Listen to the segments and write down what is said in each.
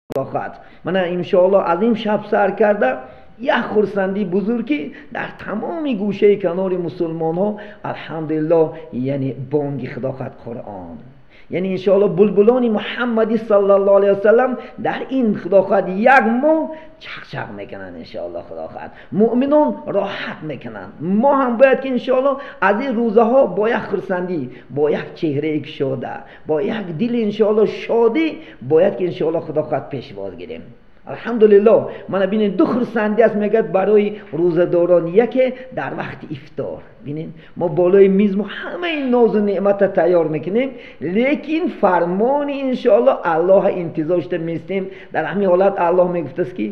Худо хоҳад. Мана, иншоаллоҳ, аз ин шаб сар карда як хурсандии бузург, ки дар тамоми гӯшаи канори мусулмонҳо, алҳамдулиллоҳ, яъне бонги, худо хоҳад, Қуръон, яъне иншоаллоҳ булбулони Муҳаммади саллаллоҳу алайҳи васаллам дар ин, худо хоҳад, як моҳ чақчақ мекунанд. Иншоаллоҳ, худо хоҳад, муъминон роҳат мекунанд. Мо ҳам бояд ки иншоаллоҳ аз ин рӯзаҳо бо як хурсандӣ, бо як чеҳраи кушода, бо як дили иншоаллоҳ шодӣ бояд ки иншоаллоҳ, худо хоҳад, пешвоз гирем. Алҳамдулиллоҳ, мана бинед, ду хурсандӣ аст, мегӯяд, барои рӯзадорон. Яке дар вақти ифтор. Бинед, мо болои миз мо ҳамаи нозу неъмата тайёр мекунем, лекин фармони иншоаллоҳ Аллоҳа интизор шуда меистем. Дар ҳамин ҳолат Аллоҳ мегуфтааст, ки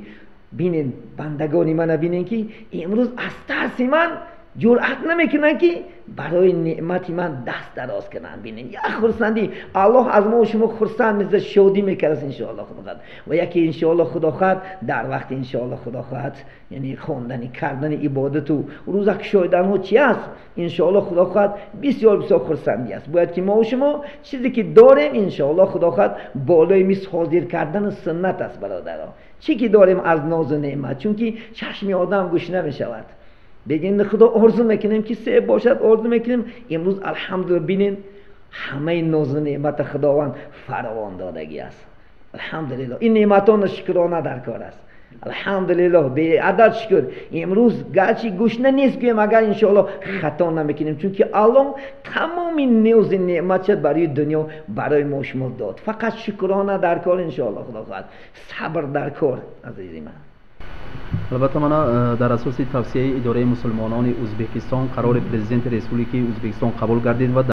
бинед, бандагони мана бинед, ки имрӯз аз тарси ман ҷуръат намекунанд, ки барои неъмати ман даст дароз кунанд. Бинед, як хурсандӣ, Аллоҳ аз мо шумо хурсанд мезад, шодӣ мекард, иншоаллоҳ, худо хоҳад. Ва яке, иншоаллоҳ, худо хоҳад, дар вақти, иншоаллоҳ, худо хоҳад, яъне хондани, кардани ибодату рӯза кушоиданҳо чи аст? Иншоаллоҳ, худо хоҳад, бисёр бисёр хурсандӣ аст. Бояд ки мо шумо чизе ки дорем, иншоаллоҳ, худо хоҳад, болои миз ҳозир кардани суннат аст, бародаро, чӣ ки дорем аз нозу неъмат, чунки чашми одам гӯшна мешавад. Бигин, худо, орзу мекунем, ки себ бошад, орзу мекунем. Имрӯз, алҳамдулилла, бинед, ҳамаи нозу неъмата Худованд фаровон додагӣ аст, алҳамдулилло. Ин неъматонро шукрона дар кор аст. Алҳамдулиллоҳ, беадад шукр. Имрӯз гарчи гӯшна нест гӯем агар, иншоаллоҳ, хато намекунем, чунки Аллоҳ тамоми нӯзи неъматша барои дунё барои мо шумо дод. Фақат шукрона дар кор, иншоаллоҳ, худо хоҳад, сабр дар кор, азизи ман. Албатта, мана дар асоси тавсияи идораи мусулмонони Ӯзбекистон қарори Президенти Республикаи Ӯзбекистон қабул гардид ва